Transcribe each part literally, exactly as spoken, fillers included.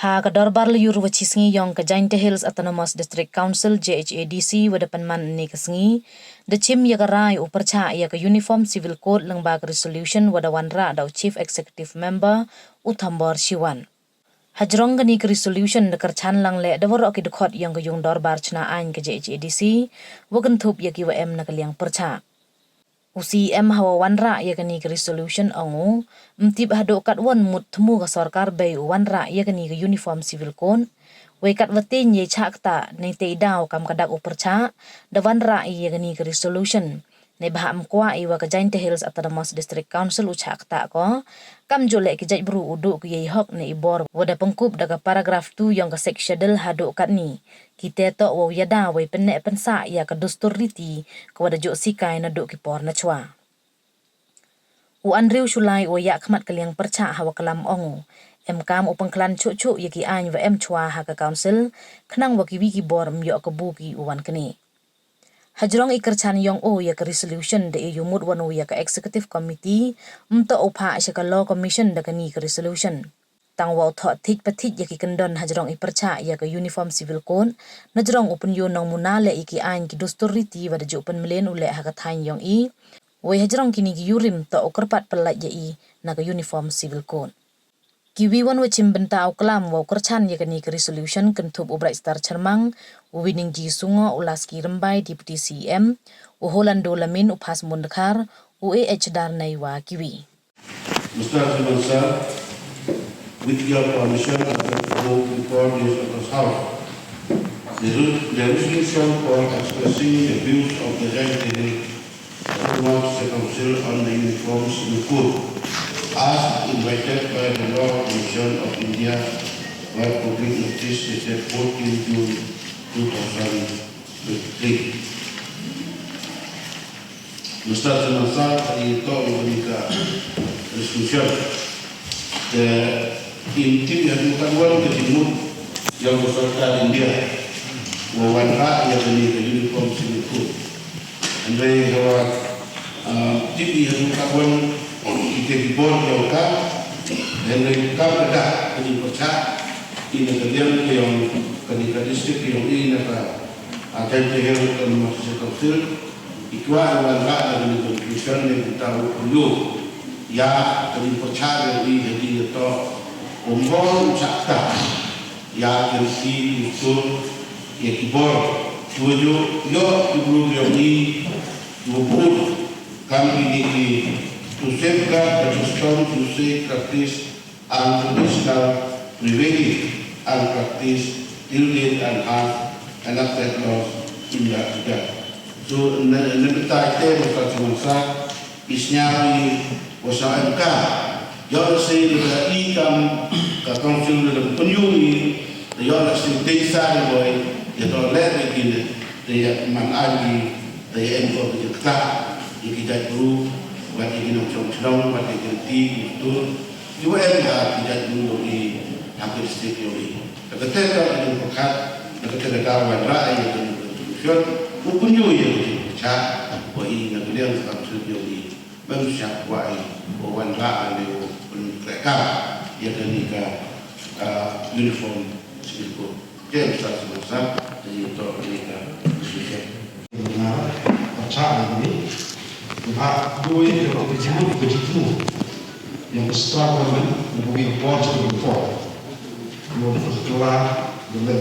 Ha ka dorbar lyiur wa chi sngi yong ka Jaintia Hills Autonomous District Council, J H A D C, wa da pynman ynne ka sngi, da chim ya ka rai u pyrchah ya ka Uniform Civil Code lyngba ka resolution wa da wanrah da u Chief Executive Member, u Thombor Shiwan. Hajrong kani ka resolution da kyrchan lang leh da waroh ki dkhot yong ka yung dorbar chna aiñ ka J H A D C, wa kynthup ya ki wa em na ka liang pyrchah. U C E M hawa wanrah ya kani ka resolution ong u, ym tip haduh katwon mut thmu ka sorkar bei u wanrah ya kani ka Uniform Civil Code. Wei katwa tieñ yei chah ktah, neitei daw kam ka dak u pyrchah, da wanrah ya kani ka resolution. Neibhah ym kwah i wa ka Jaintia Hills Autonomous District Council u chah ktah ko, kamjooh leh ki jaitbru u duh ki yei hok ne i bor wa da pynkup da ka paragraph two yong ka Sixth Schedule haduh katni. Ki te toh wow yada wei pynneh pynsah ya ka dustur riti ka wa da jooh sikai naduh ki por nachwa. U Andrew Shullai u yahkhmat ka liang pyrchah hawa klam ong u, em kam u pynkhlan chuh chuh ya ki aiñ wa em chwa ha ka council, khnang wa kiwi ki bor ym yoh kabu ki u wan knieh. Hajrong i kyrchan yong u ya ka resolution da e yumut wan u ya ka Executive Committee, ym toh u phah sha ka Law Commission da kani ka resolution. Tang wa u thoh thik pathik ya ki kyndon hajrong i pyrchah ya ka Uniform Civil Code, najrong u pynyoo nongmuna leh ya ki aiñ ki dustur riti wa da jooh pynmlien u leh ha ka thaiñ yong i. Wei hajrong kini ki yurim toh u kyrpad pyllait ya i na ka Uniform Civil Code. Kiwi won wa chim bynta u klam wa u kyrchan ya kani ka resolution kynthup u Brightstar Chyrmang, u Winingji Sungoh, u Laski Rymbai, Deputy C E M, u Holando Lamin, u Phasmon Dkhar, u A H Darnei wa kiwi. Mister Chairman Sir, with your permission, I will move before this august House the re-, the resolution for expressing the views of the Jaintia Hills Autonomous District Council on the Uniform Civil Code, as invited by the Law Commission of India by public notice dated fourteen June two thousand twenty-three. Mister Chairman Sir, ka i toh i kani ka resolution. Te ym tip i haduh katwon ka jingmut yong ka sorkar India wa wanrah ya kani ka Uniform Civil Code. Hynrei hawa, ah, tip i haduh katwon ki te ki bor yong ka, hynrei kam ka dak ka jingpyrchah i na ka liang ka yong kani ka district yong i na ka, ah, Jaintia Hills Autonomous District Council. I kwah i wanrah na kani ka resolution neibynta u pynyoo ya ka jingpyrchah yong i, ya i ya toh u ym bor u chah ktah ya ki riti ki dustur, ya ki bor, ki wa jooh yoh ki bru yong i, ki wa bud kam kini ki, to safeguard the customs, usage, practice and traditional prevailing and practice till date and have enacted laws in that regard. So, ne, neibynta ite, Mister Chairman Sir, i sñiaw i wa sa em ka, yoh lehse lada i kam ka council lada pynyoo i, da yoh lehse tei sa i boi, ya toh leh beit kine, te ya man ai ki, te ya em ko ki jingktah ya ki jaitbru, wat ya ki nongchong chnong, wat ya ki riti ki dustur, ki wa em ha ki jaitbru yong i, ha ki district yong i. Te ka te ka jingpyrkhat, te ka te ka daw wanrah ya ka jingpyrkhat, u pynyoo ya ka jingpyrkhat wa i na ka liang ka council yong i. Bam sha kwah i, wa wanrah ne u pynkrehkaam ya kani ka, ah, Uniform Civil Code. Te Mister Chairman Sir, te i toh kani ka resolution. Nga pyrchah ne kani, bha doi ka jingmut ka jingthmu yong ka central government, na ka wi ka por cha ka wi ka por. Yow pynkylla, yow leh.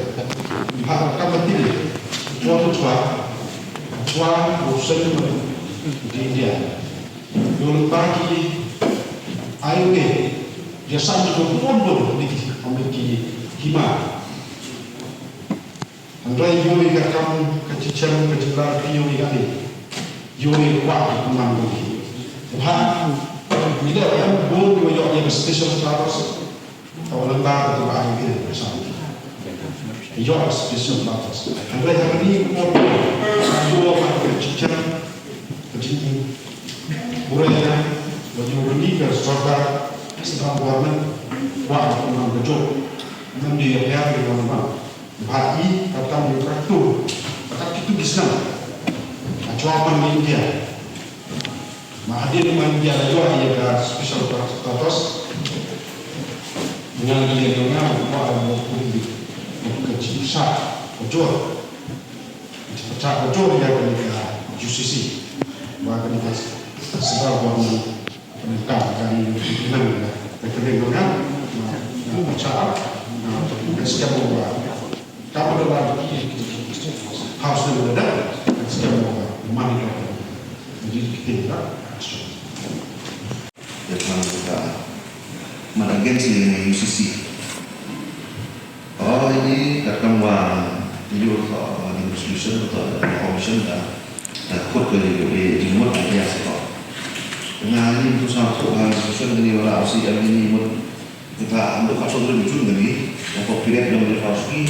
Bha ka kam ka tip i, por ka chwa, chwa, yow send ka India. Yow lyngba ki highway, ya san ki bun bun ni ki, ni ki hima. Hynrei yow i ka kam ka chichem ka jinglar phi yow i ka ni. Yow i kwah ka pynman yow i. Bha, ni da em bun yow yoh ya ka special status. Tæ u lyngba ka tu ba ai ke sa. Yoh special purpose. Hynrei ha kani ka por, ka yoh ka chichar, ka jingim. Pura ya, wa yoh kani ka sorkar, central government, wa ka pynman ka jop. Nam di ya ya, ya wa nama. Bha i, ka tam yoh ka tu. Ka tu ki sñiaw. Ka chwa man India. Ma hadien man ya la yoh ya ka special purpose. Nga la yoh nga, wa mo Jor. Pyrchah ka jor ya kani ka U C C. Wa kani ka sdang wa ni kani ka implement ka kani ka nga. Pyrchah ka sdang wa ka pada la House ni da ka sdang wa monitor. Jadi kita ka action. Dia pernah juga mana agensi ni U C C. Oh, ini katang wa ni yu ko ni resolution ko ni commission da. Da khut ko ni yu ni mut idea sa ko. Nga ni tu sa ko ha resolution ni wala U C M ni mut. Kita ambil ka so ni jun ni. Yang ko period yang ni ka ski.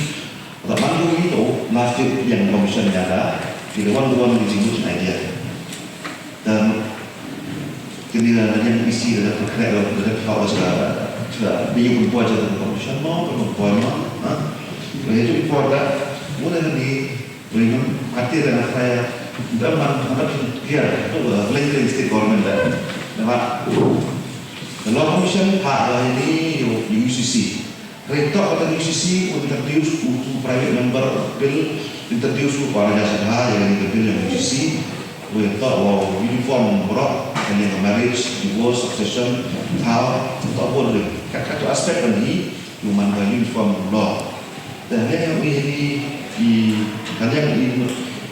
Da man ko ni to last year yang commission ya da. Kita wan wan ni mut idea. Dan kini la yang isi la ka kre la ka ka ka sa ka biyu pun buat ja ka commission mo ka buat mo ha. Jadi tu buat da mula ni ringan kati la na kaya daman hana pun kira tu la lain state government da. Nama la commission ha la ini U C C. Hynrei toh kata U C C u introduce u tu private member bill, introduce u para ja sabha ya kani ka bill yong U C C. Wei toh wa uniform bro, kani ka marriage, divorce, succession, thaw, toh bun le. Kat kat aspect kani u man ka uniform law. Te hynrei yong i ni i kani yong i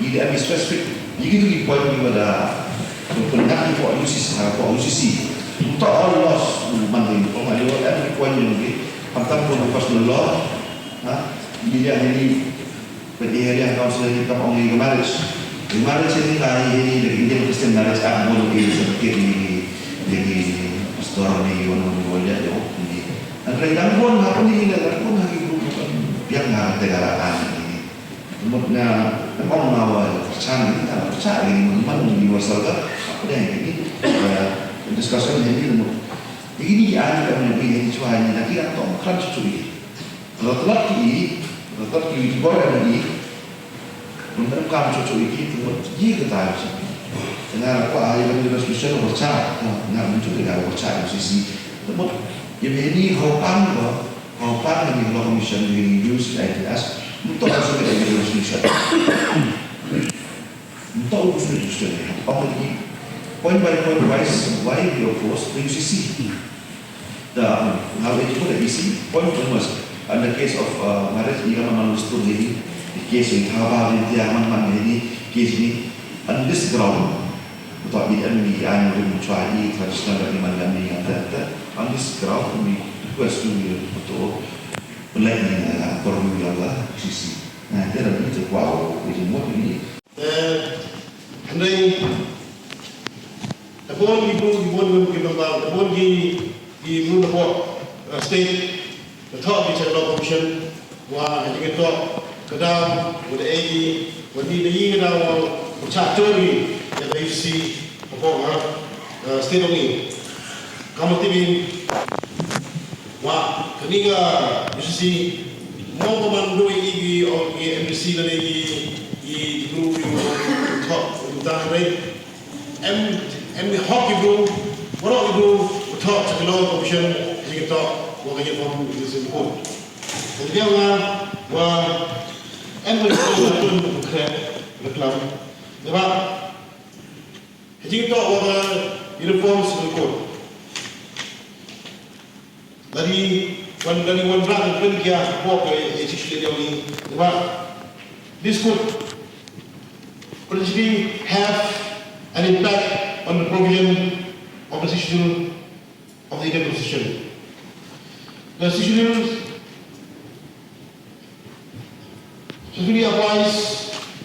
i da em specific. I ki tu ki point ni wa da pynnak i ko U C C ha ko U C C. Toh all laws u man ni ko ma yo em point yong i. Khamtam ko personal law, ha, i area ni, pati area council ni kam ong i marriage. I marriage ni la i ni, the Indian Christian Marriage Act mo i sa ke ni, ni, ni, pastor ni, wan, wan, wan, ya, yo, ni. Ang kaya dang wan, ha, ni, la, dang wan, ha, ki group, biang, ha, te gara, an, ni. Mut na, na ong na wa, chan, ni, na, chan, ni, man, man, universal ka, apa dia, ni, eh, discussion, ni, ni, mut. Ini, an, ka, ni, ni, chwa, ni, na, ki, an, tong, kran, chu, chu, ni. Ratlap ki i, ratlap ki i, ki bor ka i, Mynta kam chuchu i ki tu mut ye ka tai si. Tengah la ko ai ban resolution wa cha, nga mun chu ka wa cha U C C. Tu mut ye me ni ho pan ko, ho pan ni law commission ni use I T S. Mut to su ka resolution. Mut to su resolution. Ong ni point by point wise why we oppose the U C C. Da, nga wi jingkut da isi, point point was, on the case of, uh, marriage, i ka man man lustur ni, the case ni, thaw ba ni, tia man man ni, case ni, on this ground, betul ni, em ni, an, rim, chwa, i, traditional, ni, man, ni, ata, ata, on this ground, we request to you, betul, pelai ni, uh, for you, ya Allah, sisi. Nah, dia dah ni, cakap, wow, ni, semua ni, Te, hynrei, da bun ki bru, ki bun ki bru, da bun ki, ki bru da bun, uh, state, da thoh ki cha law commission, wa ha jingtoh, ka daw, wa da e ki, wa ni da yi ka daw, wa cha chori, ya da U C C, da bun, ha, uh, state ong i. Kam tip i, Wa, kani ka U C C, mo ko man du i ki, o ki M D C na ne ki, ki bru, ki bru, thok, u ta re. Em, em ni hok ki bru, bro ki bru, thok, sa ki law commission, ki thok, wa ka uniform, ki sin ko. Jadi nga, wa, em ko ko ko ko kre, reklam. Deba, jadi to, wa ka uniform civil code. Dari wan, dari wan rang pen kia bok ke, eh, six million ni. Deba, this could potentially have an impact on the provision of the Sixth Schedule of the Indian Constitution. The Sixth Schedule Specifically applies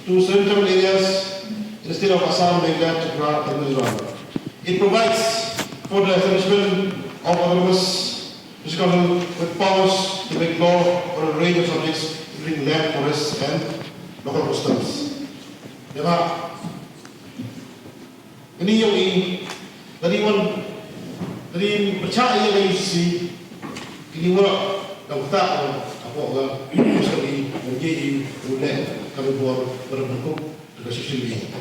to seven tribal areas in the state of Assam, Meghalaya, Tripura, and Mizoram. It provides for the establishment of autonomous district council with powers to make law on a range of subjects, including land, forests, and local customs. Deba, Kini yong i, dari wan, dari pyrchah i ya ka U C C, kini wa, da utak wa, apo ga, U C C i, wan ye i, u le, ka bor, para berkup, ka social media.